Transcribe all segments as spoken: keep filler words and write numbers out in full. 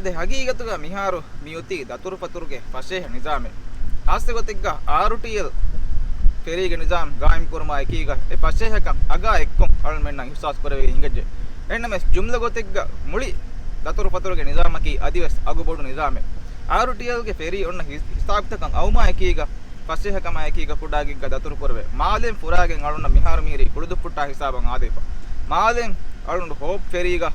ދެ ހަގީގަތުގަ މިހާރު މިއޮތީ ދަތުރުފަތުރުގެ ފަސޭހަ ނިޒާމެއް. ޚާއްޞަ ގޮތެއްގަ އާރުޓީއެލް ފެރީގެ ނިޒާމް ގާއިމް ކުރުމާ އެކީގަ އެ ފަސޭހަކަން އަގާ އެއްކޮށް އަޅުމެންނަށް އިހްސާސް ކުރެވިގެން އިނގެއްޖެ. އެހެންނަމަވެސް ޖުމްލަ ގޮތެއްގަ މުޅި ދަތުރުފަތުރުގެ ނިޒާމަކީ އަދިވެސް އަގުބޮޑު ނިޒާމެއް. އާރުޓީއެލްގެ ފެރީ އޮންނަ ހި-، ހިސާބުތަކަށް އައުމާ އެކީގަ ފަސޭހަކަމާއެކީގަ ކުޑައަގެއްގަ ދަތުރު ކުރެވޭ. މާލޭން ފުރާގެން އަޅުންނަށް މިހާރު މިހިރީ ކުޅުދުއްޕުއްޓާ ހިސާބަށް އާދެވިފަ. މާލޭން އަޅުން ހޯޕް ފެރީގަ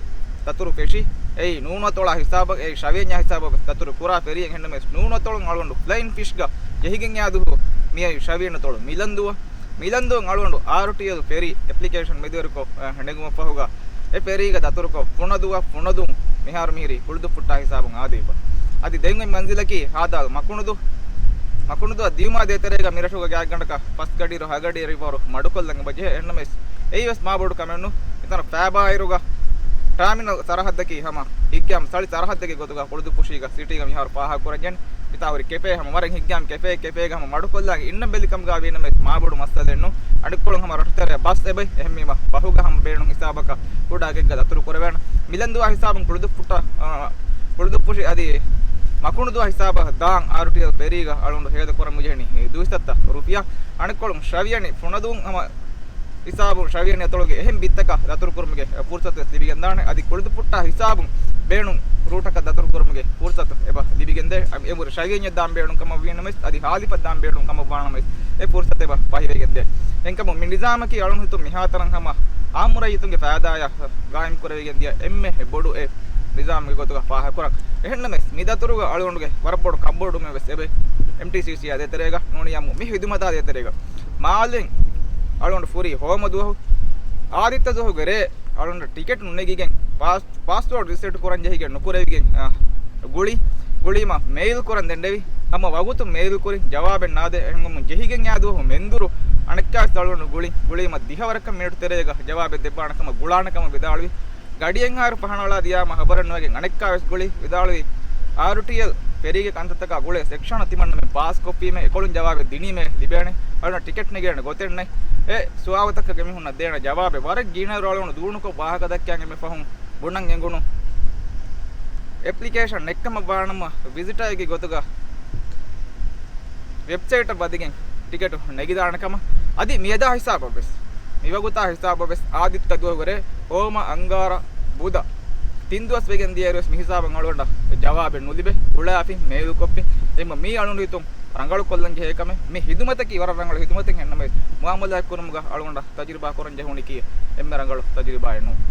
ދަތުރު ފެށި، އެއީ ނޫނުއަތޮޅާ ހިސާބަށް، އެއީ ޝަވިޔަންޏާ ހިސާބަށް ވެސް ދަތުރު ކުރާ ފެރީއެއް. އެހެންނަމަވެސް ނޫނުއަތޮޅުން އަޅުގަނޑު ފްލައިން ފިޝްގަ ޖެހިގެން އާދުހު މިއައީ ޝަވިޔަންއަތޮޅު މިލަންދޫއަށް. މިލަންދޫން އަޅުގަނޑު އާރުޓީއެލް ފެރީ އެޕްލިކޭޝަން މެދުވެރިކޮށް، އަ، ނެގުމަށްފަހުގަ އެ ފެރީގަ ދަތުރުކޮށް ފުނަދޫއަށް، ފުނަދޫން މިހާރު މިހިރީ ކުޅުދުއްޕުއްޓާ ހިސާބުން އާދެވިފަ. އަދި ދެން އޮތް މަންޒިލަކީ ހާދާލު މަކުނުދޫ. މަކުނުދޫއަށް ދިޔުމާ ދޭތެރޭގަ މިރަށުގަ ގާތްގަނޑަކަށް ފަސް ގަޑިއިރު ހަ ގަޑިއިރު ވަރު މަޑުކޮށްލަން އެބަޖެހޭ. އެހެންނަމަވެސް އެއީވެސް މާބޮޑު ކަމެއް ނޫން. މިތަނަށް ފައިބާއިރުގަ ޓާމިނަލް ސަރަހައްދަކީ ހަމަ ހިތްގައިމު ސަޅި ސަރަހައްދެއްގެ ގޮތުގަ ކުޅުދުއްޕުށީގަ ސިޓީގަ މިހާރު ފާހަގަކުރަންޖެހެނީ. މިތާ ހުރި ކެފޭ ހަމަ ވަރަށް ހިތްގައިމު ކެފޭ، ކެފޭގަ ހަމަ މަޑުކޮށްލާން އިންނަން ބެލިކަމުގަ ވީނަމަވެސް މާބޮޑު މައްސަލައެއް ނޫން. އަނެއްކޮޅުން ހަމަ ރަށުތެރެއަށް ބަސް އެބައި އެހެންވީމަ ފަހުގަ ހަމަ ބޭނުން ހިސާބަކަށް ކުޑަ އަގެއްގަ ދަތުރު ކުރެވޭނެ. މިލަންދޫއާ ހިސާބުން ކުޅުދުއްޕުއްޓަށް، އާ، ކުޅުދުއްޕުށި އަދި މަކުނުދޫއާ ހިސާބަށް ދާން އާރުޓީއެލް ފެރީގަ އަޅުގަނޑު ހޭދަކުރަން މިޖެހެނީ ދުއިސައްތަ ރުފިޔާ. އަނެއްކޮޅުން ޝަވިޔަނި ފުނަދޫން ހަމަ ހިސާބުން ޝަވިޔަނި އަތޮޅުގެ އެހެން ބިއްތަކަށް ދަތުރުކުރުމުގެ ފުރުސަތު ވެސް ލިބިގެންދާނެ. އަދި ކުޅުދުއްޕުއްޓާ ހިސާބުން ބޭނުން ރޫޓަކަށް ދަތުރުކުރުމުގެ ފުރުސަތު އެބަ ލިބިގެންދޭ. އެ އެނބުރި ޝަވިޔަންޏަށް ދާން ބޭނުން ކަމަށް ވީނަމަވެސް، އަދި ހާލިފަށް ދާން ބޭނުން ކަމަށް ވާނަމަވެސް، އެ ފުރުސަތު އެބަ ފަހިވެގެންދޭ. އެހެންކަމުން މި ނިޒާމަކީ އަޅުން ހިތުން މިހާތަނަށް ހަމަ އާއްމު ރައްޔިތުންގެ ފައިދާއަށް ގާއިމް ކުރެވިގެން ދިޔަ އެންމެ ބޮޑު އެއް ނިޒާމެއްގެ ގޮތުގަ ފާހަގަކުރަން. އެހެންނަމަވެސް، މި ދަތުރުގަ އަޅުގަނޑުގެ ވަރަށް ބޮޑު ކަންބޮޑުމެއް ވެސް އެބަ އެމްޓީސީސީއާ ދޭތެރޭގަ ނޫނީ އާއްމު މި ހިދުމަތާ ދޭތެރޭގަ. މާލެން އަޅުގަނޑު ފުރީ ހޯމަ ދުވަހު، އާދިއްތަ ދުވަހުގެ ރޭ އަޅުގަނޑަށް ޓިކެޓް ނުނެގިގެން، ޕާސް-، ޕާސްވޯޑް ރިސެޓް ކުރަން ޖެހިގެން ނުކުރެވިގެން، އާ، ގުޅި، ގުޅީމަ މެއިލް ކުރަން ދެންނެވި. ހަމަ ވަގުތު މެއިލް ކުރި ޖަވާބެއް ނާދޭ. އެހެންކަމުން ޖެހިގެން އާ ދުވަހު މެންދުރު އަނެއްކާވެސް އަޅުގަނޑު ގުޅި، ގުޅީމަ ދިހަވަރަކަށް މިނެޓު ތެރޭގަ ޖަވާބެއް ދެއްވާނެ ކަމަށް ގުޅާނެ ކަމަށް ވިދާޅުވި. ގަޑިއެއްހާއިރު ފަހަނައަޅާ ދިޔާމަ ހަބަރެއް ނުވެގެން އަނެއްކާވެސް ގުޅި ވިދާޅުވި، އާރުޓީއެލް ފެރީގެ ކަންތައްތަކާ ގުޅޭ ސެކްޝަނަށް ތިމަންނަމެން ޕާސް ކޮށްފީމޭ އެކޮޅުން ޖަވާބެއް ދިނީމޭ ލިބޭނެ. އަޅުން ޓިކެޓް ނެގޭނެ ގޮތެއް ނެތް. އެ ސުވާލުތަކަށް އެމީހުންނަށް ދޭނެ ޖަވާބެއް ވަރަށް ގިނައިރު އަޅުގަނޑު ދޫނުކޮށް ވާހަކަ ދައްކާ އެންމެ ފަހުން ބުނަން އެނގުނު. އެޕްލިކޭޝަން ނެތްކަމަށް ވާނަމަ ވިޒިޓަރެއްގެ ގޮތުގަ ވެބްސައިޓަށް ވަދެގެން ޓިކެޓު ނެގިދާނެ ކަމަށް. އަދި މިއަދާ ހިސާބަށް ވެސް، މިވަގުތާ ހިސާބަށް ވެސް އާދިއްތަ ދުވަހުގެ ރޭ ހޯމަ އަންގާރަ ބުދަ ތިން ދުވަސް ވެގެން ދިޔައިރު ވެސް މިހިސާބަށް އަޅުގަނޑަށް ޖަވާބެއް ނުލިބޭ. ގުޅާފިން މެއިލް ކޮށްފިން. އެހެންވީމަ މީ އަޅުގަނޑު ހިތުން ރަނގަޅު ކޮށްލަން ޖެހޭ ކަމެއް. މި ހިދުމަތަކީ ވަރަށް ރަނގަޅު ހިދުމަތެއް. އެހެންނަމަވެސް މުއާމަލާތް ކުރުމުގަ އަޅުގަނޑަށް ތަޖުރިބާ ކުރަން ޖެހުނީކީ އެންމެ ރަނގަޅު ތަޖުރިބާއެއް ނޫން.